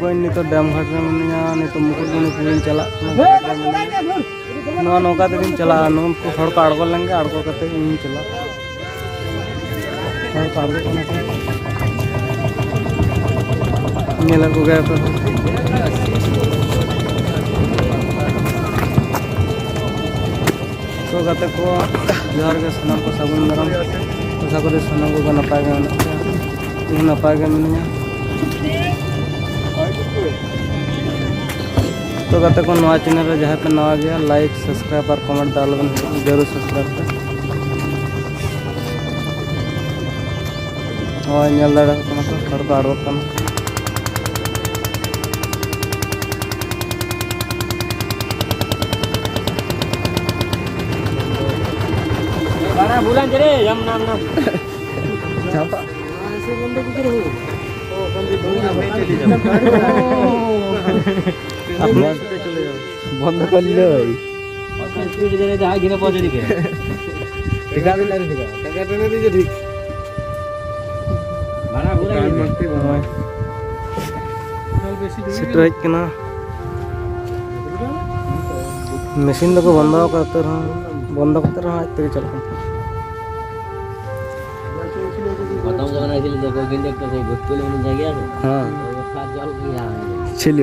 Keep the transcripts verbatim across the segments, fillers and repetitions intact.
ᱠᱚ, ᱤᱧ ᱱᱤᱛᱚᱜ ᱰᱮᱢ ᱜᱷᱟᱴ ᱨᱮ ᱢᱤᱱᱟᱹᱧᱟ, ᱱᱤᱛᱚᱜ ᱢᱩᱠᱩᱴᱢᱩᱱᱤᱯᱩᱨ ᱤᱧ ᱪᱟᱞᱟᱜ ᱠᱟᱱᱟ, ᱜᱷᱟᱴ ᱨᱮ ᱢᱤᱱᱟᱹᱧᱟ᱾ ᱱᱚᱣᱟ ᱱᱚᱝᱠᱟ ᱛᱮᱜᱤᱧ ᱪᱟᱞᱟᱜᱼᱟ, ᱱᱩᱠᱩ ᱦᱚᱲ ᱠᱚ ᱟᱬᱜᱚ ᱞᱮᱱ ᱜᱮ, ᱟᱬᱜᱚ ᱠᱟᱛᱮ ᱤᱧ ᱪᱟᱞᱟᱜᱼᱟ᱾ ᱦᱚᱲ ᱠᱚ ᱟᱬᱜᱚᱜ ᱠᱟᱱᱟ ᱠᱚ, ᱧᱮᱞᱮᱫ ᱠᱚᱜᱮᱭᱟ ᱯᱮ᱾ ᱛᱚ ᱜᱟᱛᱮ ᱠᱚ, ᱡᱚᱦᱟᱨ ᱜᱮ ᱥᱟᱱᱟᱢ ᱠᱚ, ᱥᱟᱹᱜᱩᱱ ᱫᱟᱨᱟᱢ᱾ ᱟᱥᱟ ᱠᱚᱨᱮ ᱥᱟᱱᱟᱢ ᱠᱚᱜᱮ ᱱᱟᱯᱟᱭ ᱜᱮ ᱢᱮᱱᱟᱜ ᱯᱮᱭᱟ, ᱤᱧ ᱦᱚᱸ ᱱᱟᱯᱟᱭ ᱜᱮ ᱢᱤᱱᱟᱹᱧᱟ᱾ ᱛᱚ ᱜᱟᱛᱮ ᱠᱚ, ᱱᱚᱣᱟ ᱪᱮᱱᱮᱞ ᱨᱮ ᱡᱟᱦᱟᱸᱭ ᱯᱮ ᱱᱟᱣᱟ ᱜᱮᱭᱟ, ᱞᱟᱭᱤᱠ, ᱥᱟᱵᱥᱠᱨᱟᱭᱤᱵ ᱟᱨ ᱠᱚᱢᱮᱱᱴ ᱫᱚ ᱟᱞᱚᱵᱮᱱ ᱦᱤᱲᱤᱧᱟ, ᱡᱟᱹᱨᱩᱲ ᱥᱟᱵᱥᱠᱨᱟᱭᱤᱵ ᱯᱮ᱾ ᱱᱚᱜᱼᱚᱭ ᱧᱮᱞ ᱫᱟᱲᱮᱭᱟᱜ ᱠᱟᱱᱟ ᱯᱮ, ᱦᱚᱲ ᱠᱚ ᱟᱬᱜᱚᱜ ᱠᱟᱱᱟ᱾ ᱵᱟᱲᱟ ᱵᱩᱞᱟᱱ ᱡᱮ ᱨᱮ, ᱭᱟᱢ ᱱᱟᱢ ᱱᱟᱢ᱾ ᱪᱟᱯᱟ᱾ ᱟᱯᱱᱟᱨ ᱵᱚᱱᱫᱚ ᱠᱚᱨ ᱞᱚ᱾ ᱴᱷᱤᱠᱟ ᱫᱤᱱ ᱟᱨ ᱴᱷᱤᱠᱟ᱾ ᱴᱷᱤᱠᱟ ᱫᱤᱱ ᱟᱨ ᱴᱷᱤᱠᱟ᱾ ᱱᱚᱜᱼᱚᱭ ᱥᱮᱴᱮᱨ ᱦᱮᱡ ᱠᱟᱱᱟ᱾ ᱢᱮᱥᱤᱱ ᱫᱚᱠᱚ ᱵᱚᱱᱫᱚ ᱟᱠᱟᱫ ᱨᱮᱦᱚᱸ, ᱵᱚᱱᱫᱚ ᱠᱟᱛᱮ ᱨᱮᱦᱚᱸ ᱟᱡ ᱛᱮᱜᱮ ᱪᱟᱞᱟᱜ ᱠᱟᱱᱟ᱾ ᱯᱨᱚᱛᱷᱚᱢ ᱡᱚᱠᱷᱚᱱ ᱦᱮᱡ ᱞᱮᱱᱟ, ᱛᱚᱠᱷᱚᱱ ᱠᱤᱱᱛᱩ একটা সেই ভর্তি হলে মনে জায়গা আছে। হ্যাঁ। ও সাত জল কি হ্যাঁ। ছিল।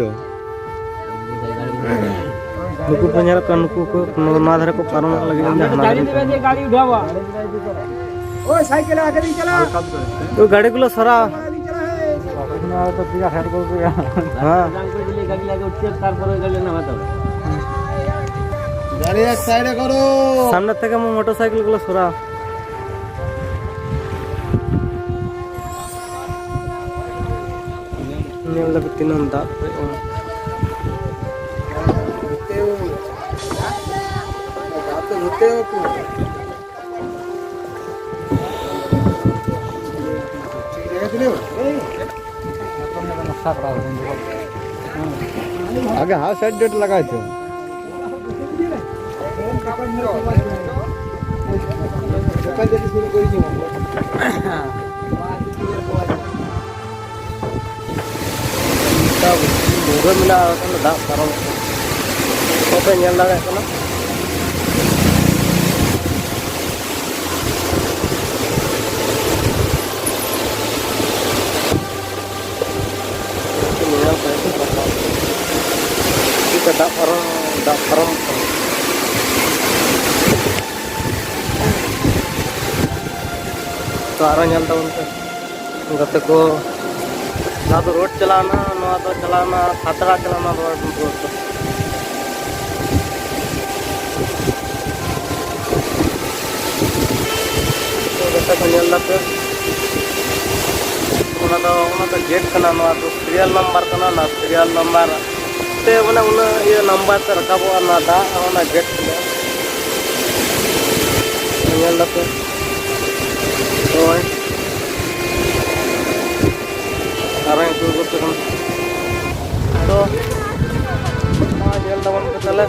ᱱᱩᱠᱩ ᱠᱚ ᱧᱮᱞᱚᱜ ᱠᱟᱱᱟ, ᱱᱩᱠᱩ ᱠᱚ ᱱᱚᱣᱟ ᱫᱷᱟᱨᱮ ᱠᱚ ᱯᱟᱨᱚᱢᱚᱜ ᱞᱟᱹᱜᱤᱫ ᱚᱸᱰᱮ ᱦᱟᱱᱟ ᱫᱷᱟᱨᱮ ᱠᱚ᱾ ᱳᱭ ᱥᱟᱭᱠᱮᱞ ᱟᱜᱮ ᱫᱤᱱ ᱪᱟᱞᱟᱜ᱾ ᱳᱭ ᱜᱟᱹᱰᱤ ᱜᱩᱞᱳ ᱥᱚᱨᱟᱣ᱾ ᱦᱮᱸ᱾ ᱜᱟᱹᱰᱤ এক সাইডে করো। সামনে থেকে মোটরসাইকেল গুলো সরাও। ᱧᱮᱞ ᱫᱟᱯᱮ ᱛᱤᱱᱟᱹᱜ ᱫᱟᱜ ᱯᱮ ᱮᱢᱟ᱾ আগে হাফ সাইড ডেট লাগাইতো। ᱢᱮᱱᱟᱜᱼᱟ, ᱫᱟᱜ ᱯᱟᱨᱚᱢᱚᱜ ᱠᱟᱱᱟ᱾ ᱱᱚᱛᱮ ᱧᱮᱞ ᱫᱟᱲᱮᱭᱟᱜ ᱠᱟᱱᱟ᱾ ᱪᱮᱫ ᱞᱮᱠᱟ ᱫᱟᱜ ᱯᱟᱨᱚᱢ, ᱫᱟᱜ ᱯᱟᱨᱚᱢ ᱠᱟᱱᱟ᱾ ᱛᱚ, ᱟᱨᱚ ᱧᱮᱞ ᱛᱟᱵᱚᱱ ᱯᱮ ᱜᱟᱛᱮ ᱠᱚ, ᱱᱚᱣᱟ ᱫᱚ ᱨᱳᱰ ᱪᱟᱞᱟᱣᱱᱟ, ᱱᱚᱣᱟ ᱫᱚ ᱪᱟᱞᱟᱣᱱᱟ ᱠᱷᱟᱛᱲᱟ, ᱪᱟᱞᱟᱣᱱᱟ ᱨᱳᱰ, ᱨᱳᱰ ᱫᱚ᱾ ᱜᱟᱛᱮ ᱠᱚ ᱧᱮᱞ ᱫᱟᱯᱮ, ᱚᱱᱟ ᱫᱚ, ᱚᱱᱟ ᱫᱚ ᱜᱮᱴ ᱠᱟᱱᱟ, ᱱᱚᱣᱟ ᱫᱚ ᱥᱤᱨᱤᱭᱟᱞ ᱱᱟᱢᱵᱟᱨ ᱠᱟᱱᱟ, ᱚᱱᱟ ᱥᱤᱨᱤᱭᱟᱞ ᱱᱟᱢᱵᱟᱨ ᱛᱮ ᱢᱟᱱᱮ ᱩᱱᱟᱹᱜ ᱤᱭᱟᱹ ᱱᱟᱢᱵᱟᱨ ᱛᱮ ᱨᱟᱠᱟᱵᱚᱜᱼᱟ ᱚᱱᱟ ᱫᱟᱜ, ᱚᱱᱟ ᱜᱮᱴ ᱠᱟᱱᱟ᱾ ᱧᱮᱞ ᱫᱟᱯᱮ, ᱱᱚᱜᱼᱚᱭ ᱟᱨᱚ ᱩᱫᱩᱜ ᱟᱯᱮ ᱠᱟᱱᱟ᱾ ᱛᱚ, ᱱᱚᱣᱟ ᱧᱮᱞ ᱛᱟᱵᱚᱱ ᱯᱮ ᱛᱟᱦᱞᱮ᱾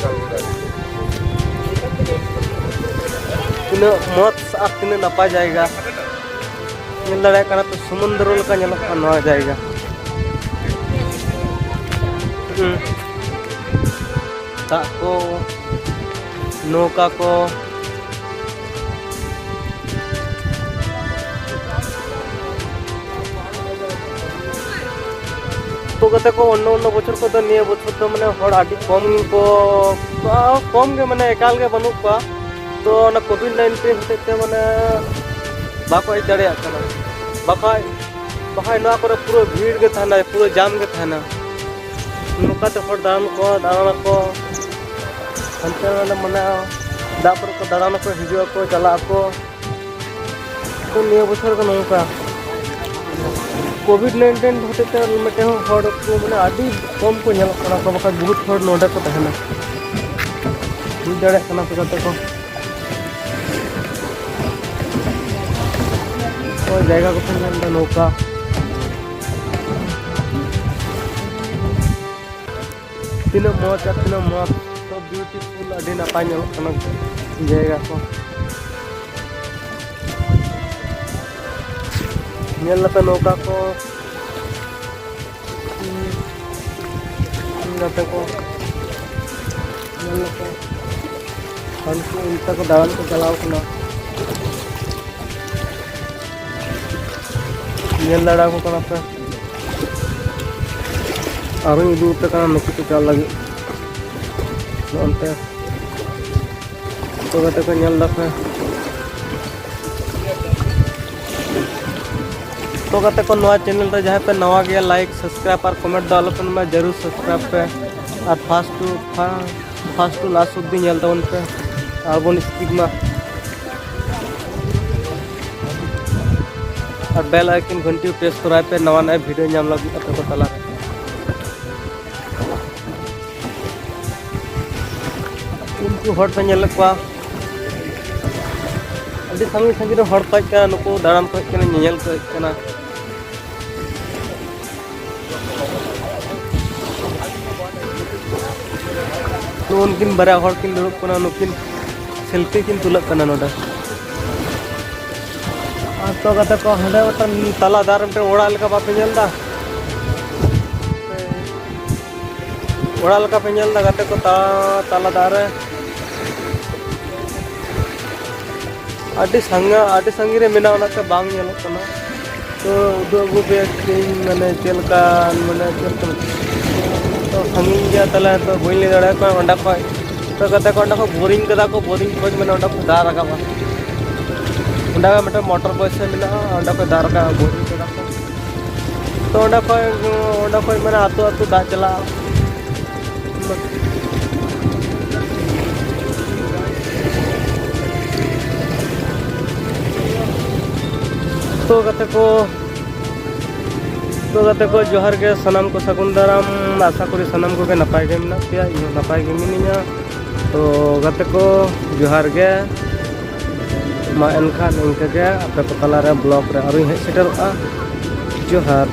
ᱛᱤᱱᱟᱹᱜ ᱢᱚᱡᱽ ᱟᱨ ᱛᱤᱱᱟᱹᱜ ᱱᱟᱯᱟᱭ ᱡᱟᱭᱜᱟ᱾ ᱧᱮᱞ ᱫᱟᱲᱮᱭᱟᱜ ᱠᱟᱱᱟ ᱯᱮ, ᱥᱩᱢᱩᱱᱫᱨᱚ ᱞᱮᱠᱟ ᱧᱮᱞᱚᱜ ᱠᱟᱱᱟ ᱱᱚᱣᱟ ᱡᱟᱭᱜᱟ᱾ ᱦᱩᱸ᱾ ᱫᱟᱜ ᱠᱚ, ᱱᱚᱣᱠᱟ ᱠᱚ᱾ ᱛᱚ ᱜᱟᱛᱮ ᱠᱚ, ᱚᱱᱱᱚ ᱚᱱᱱᱚ ᱵᱚᱪᱷᱚᱨ ᱠᱷᱚᱱ ᱫᱚ ᱱᱤᱭᱟᱹ ᱵᱚᱪᱷᱚᱨ ᱫᱚ ᱢᱟᱱᱮ ᱦᱚᱲ ᱟᱹᱰᱤ ᱠᱚᱢ ᱠᱚ, ᱠᱚᱢ ᱜᱮ, ᱢᱟᱱᱮ ᱮᱠᱟᱞ ᱜᱮ ᱵᱟᱹᱱᱩᱜ ᱠᱚᱣᱟ᱾ ᱛᱚ ᱚᱱᱟ ᱠᱳᱵᱷᱤᱰ ᱱᱟᱭᱤᱱᱴᱤᱱ ᱦᱚᱛᱮᱡ ᱛᱮ ᱢᱟᱱᱮ ᱵᱟᱠᱚ ᱦᱮᱡ ᱫᱟᱲᱮᱭᱟᱜ ᱠᱟᱱᱟ᱾ ᱵᱟᱠᱷᱟᱡ, ᱵᱟᱠᱷᱟᱡ ᱱᱚᱣᱟ ᱠᱚᱨᱮ ᱯᱩᱨᱟᱹ ᱵᱷᱤᱲ ᱜᱮ ᱛᱟᱦᱮᱱᱟ, ᱯᱩᱨᱟᱹ ᱡᱟᱢ ᱜᱮ ᱛᱟᱦᱮᱱᱟ᱾ ᱱᱚᱝᱠᱟ ᱛᱮ ᱦᱚᱲ ᱫᱟᱬᱟᱱ ᱠᱚ, ᱫᱟᱬᱟᱱ ᱟᱠᱚ ᱦᱟᱱᱛᱮ ᱱᱟᱰᱮ, ᱢᱟᱱᱮ ᱫᱟᱜ ᱠᱚᱨᱮ ᱠᱚ ᱫᱟᱬᱟᱱ ᱟᱠᱚ, ᱦᱤᱡᱩᱜ ᱟᱠᱚ, ᱪᱟᱞᱟᱜ ᱟᱠᱚ᱾ ᱛᱚ ᱱᱤᱭᱟᱹ ᱵᱚᱪᱷᱚᱨ ᱫᱚ ᱱᱚᱝᱠᱟ ᱠᱳᱵᱷᱤᱰ ᱱᱟᱭᱤᱱᱴᱤᱱ ᱦᱚᱛᱮᱡ ᱛᱮ ᱢᱤᱫᱴᱮᱱ ᱦᱚᱸ ᱦᱚᱲ ᱠᱚ ᱢᱟᱱᱮ ᱟᱹᱰᱤ ᱠᱚᱢ ᱠᱚ ᱧᱮᱞᱚᱜ ᱠᱟᱱᱟ ᱠᱚ, ᱵᱟᱠᱷᱟᱡ ᱵᱚᱦᱩᱛ ᱦᱚᱲ ᱱᱚᱰᱮ ᱠᱚ ᱛᱟᱦᱮᱱᱟ᱾ ᱵᱩᱡᱽ ᱫᱟᱲᱮᱭᱟᱜ ᱠᱟᱱᱟ ᱯᱮ ᱜᱟᱛᱮ ᱠᱚ᱾ ᱛᱚ ᱡᱟᱭᱜᱟ ᱠᱚᱯᱮ ᱧᱮᱞ ᱮᱫᱟ ᱱᱚᱝᱠᱟ᱾ ᱛᱤᱱᱟᱹᱜ ᱢᱚᱡᱽ ᱟᱨ ᱛᱤᱱᱟᱹᱜ ᱢᱚᱡᱽ, so beautiful, ᱟᱹᱰᱤ ᱱᱟᱯᱟᱭ ᱧᱮᱞᱚᱜ ᱠᱟᱱᱟ ᱡᱟᱭᱜᱟ ᱠᱚ᱾ ᱧᱮᱞ ᱞᱮᱯᱮ ᱱᱚᱝᱠᱟ ᱠᱚ᱾ ᱜᱟᱛᱮ ᱠᱚ, ᱧᱮᱞ ᱞᱮᱠᱟ ᱦᱟᱱᱠᱩ ᱚᱱᱛᱮ ᱠᱚ ᱫᱟᱬᱟᱱ ᱠᱚ ᱪᱟᱞᱟᱣ ᱠᱟᱱᱟ᱾ ᱧᱮᱞ ᱫᱟᱲᱮᱭᱟᱠᱚ ᱠᱟᱱᱟ ᱯᱮ᱾ ᱟᱨᱦᱚᱸᱧ ᱩᱫᱩᱜ ᱟᱯᱮ ᱠᱟᱱᱟ ᱱᱩᱠᱩ ᱠᱚ ᱪᱟᱞᱟᱜ ᱞᱟᱹᱜᱤᱫ ᱱᱚᱜᱼᱚᱱᱛᱮ᱾ ᱛᱚ ᱜᱟᱛᱮ ᱠᱚ, ᱧᱮᱞ ᱫᱟᱯᱮ᱾ ᱛᱚ ᱜᱟᱛᱮ ᱠᱚ, ᱱᱚᱣᱟ ᱪᱮᱱᱮᱞ ᱨᱮ ᱡᱟᱦᱟᱸᱭ ᱯᱮ ᱱᱟᱣᱟ ᱜᱮᱭᱟ, ᱞᱟᱭᱤᱠ, ᱥᱟᱵᱥᱠᱨᱟᱭᱤᱵ ᱟᱨ ᱠᱚᱢᱮᱱᱴ ᱫᱚ ᱟᱞᱚ ᱯᱮ ᱢᱮᱱᱟ, ᱡᱟᱹᱨᱩᱲ ᱥᱟᱵᱥᱠᱨᱟᱭᱤᱵ ᱯᱮ᱾ ᱟᱨ first to first to last ᱚᱵᱫᱤ ᱧᱮᱞ ᱛᱟᱵᱚᱱ ᱯᱮ, ᱟᱞᱚᱵᱚᱱ ᱥᱠᱤᱯ ᱢᱟ᱾ ᱟᱨ ᱵᱮᱞ ᱟᱭᱠᱚᱱ ᱜᱷᱚᱱᱴᱤ ᱯᱨᱮᱥ ᱛᱚᱨᱟᱭ ᱯᱮ, ᱱᱟᱣᱟ ᱱᱟᱣᱟ ᱵᱷᱤᱰᱤᱭᱳ ᱧᱟᱢ ᱞᱟᱹᱜᱤᱫ ᱟᱯᱮ ᱠᱚ ᱛᱟᱞᱟᱨᱮ᱾ ᱩᱱᱠᱩ ᱦᱚᱲ ᱯᱮ ᱧᱮᱞᱮᱫ ᱠᱚᱣᱟ, ᱟᱹᱰᱤ ᱥᱟᱺᱜᱤᱧ ᱥᱟᱺᱜᱤᱧ ᱨᱮ ᱦᱚᱲ ᱠᱚ ᱦᱮᱡ ᱟᱠᱟᱱᱟ, ᱱᱩᱠᱩ ᱫᱟᱬᱟᱱ ᱠᱚ ᱦᱮᱡ ᱟᱠᱟᱱᱟ, ᱧᱮᱧᱮᱞ ᱠᱚ ᱦᱮᱡ ᱟᱠᱟᱱᱟ᱾ ᱱᱩᱜᱼᱩ ᱱᱩᱠᱤᱱ ᱵᱟᱨᱭᱟ ᱦᱚᱲ ᱠᱤᱱ ᱫᱩᱲᱩᱵ ᱠᱟᱱᱟ, ᱱᱩᱠᱤᱱ ᱥᱮᱞᱯᱷᱤ ᱠᱤᱱ ᱛᱩᱞᱟᱹᱜ ᱠᱟᱱᱟ ᱱᱚᱰᱮ᱾ ᱟᱨ ᱛᱚ ᱜᱟᱛᱮ ᱠᱚ, ᱦᱟᱸᱰᱮ ᱢᱤᱫᱴᱟᱝ ᱛᱟᱞᱟ ᱫᱟᱨᱮ ᱢᱤᱫᱴᱟᱝ ᱚᱲᱟᱜ ᱞᱮᱠᱟ ᱵᱟᱯᱮ ᱧᱮᱞ ᱮᱫᱟ? ᱚᱲᱟᱜ ᱞᱮᱠᱟ ᱯᱮ ᱧᱮᱞ ᱮᱫᱟ ᱜᱟᱛᱮ ᱠᱚ, ᱛᱟ-, ᱛᱟᱞᱟ ᱫᱟᱨᱮ᱾ ᱟᱹᱰᱤ ᱥᱟᱸᱜᱟ-, ᱟᱹᱰᱤ ᱥᱟᱺᱜᱤᱧ ᱨᱮ ᱢᱮᱱᱟᱜᱼᱟ, ᱚᱱᱟᱛᱮ ᱵᱟᱝ ᱧᱮᱞᱚᱜ ᱠᱟᱱᱟ᱾ ᱛᱚ ᱩᱫᱩᱜ ᱟᱹᱜᱩ ᱯᱮᱭᱟ ᱠᱤᱱ, ᱢᱟᱱᱮ ᱪᱮᱫ ᱞᱮᱠᱟ, ᱢᱟᱱᱮ ᱪᱮᱫ ᱞᱮᱠᱟ᱾ ᱛᱚ ᱥᱟᱺᱜᱤᱧ ᱜᱮᱭᱟ, ᱛᱟᱦᱞᱮ ᱛᱚ ᱵᱟᱹᱧ ᱞᱟᱹᱭ ᱫᱟᱲᱮᱭᱟᱠᱚᱣᱟ ᱚᱸᱰᱮ ᱠᱷᱚᱡ᱾ ᱛᱚ ᱜᱟᱛᱮ ᱠᱚ, ᱚᱸᱰᱮ ᱠᱷᱚᱡ ᱵᱳᱨᱤᱝ ᱠᱟᱫᱟ ᱠᱚ, ᱵᱳᱨᱤᱝ ᱠᱷᱚᱡ ᱢᱟᱱᱮ ᱚᱸᱰᱮ ᱠᱷᱚᱡ ᱫᱟᱜ ᱨᱟᱠᱟᱵᱟ᱾ ᱚᱸᱰᱮ ᱢᱤᱫᱴᱮᱱ ᱢᱚᱴᱚᱨ ᱵᱚᱭᱥᱟ ᱢᱮᱱᱟᱜᱼᱟ, ᱚᱸᱰᱮ ᱠᱷᱚᱡ ᱫᱟᱜ ᱨᱟᱠᱟᱵᱟ, ᱵᱳᱨᱤᱝ ᱠᱟᱫᱟ ᱠᱚ᱾ ᱛᱚ ᱚᱸᱰᱮ ᱠᱷᱚᱡ, ᱚᱸᱰᱮ ᱠᱷᱚᱡ ᱢᱟᱱᱮ ᱟᱹᱛᱩ ᱟᱹᱛᱩ ᱫᱟᱜ ᱪᱟᱞᱟᱜᱼᱟ᱾ ᱛᱚ ᱜᱟᱛᱮ ᱠᱚ, ᱛᱚ ᱜᱟᱛᱮ ᱠᱚ, ᱡᱚᱦᱟᱨ ᱜᱮ ᱥᱟᱱᱟᱢ ᱠᱚ, ᱥᱟᱹᱜᱩᱱ ᱫᱟᱨᱟᱢ᱾ ᱟᱥᱟ ᱠᱚᱨᱤ ᱥᱟᱱᱟᱢ ᱠᱚᱜᱮ ᱱᱟᱯᱟᱭ ᱜᱮ ᱢᱮᱱᱟᱜ ᱯᱮᱭᱟ, ᱤᱧ ᱦᱚᱸ ᱱᱟᱯᱟᱭ ᱜᱮ ᱢᱤᱱᱟᱹᱧᱟ᱾ ᱛᱚ ᱜᱟᱛᱮ ᱠᱚ, ᱡᱚᱦᱟᱨ ᱜᱮ᱾ ᱢᱟ ᱮᱱᱠᱷᱟᱱ ᱤᱱᱠᱟᱹ ᱜᱮ ᱟᱯᱮ ᱠᱚ ᱛᱟᱞᱟᱨᱮ ᱵᱞᱚᱜ ᱨᱮ ᱟᱨᱚᱧ ᱦᱮᱡ ᱥᱮᱴᱮᱨᱚᱜᱼᱟ᱾ ᱡᱚᱦᱟᱨ᱾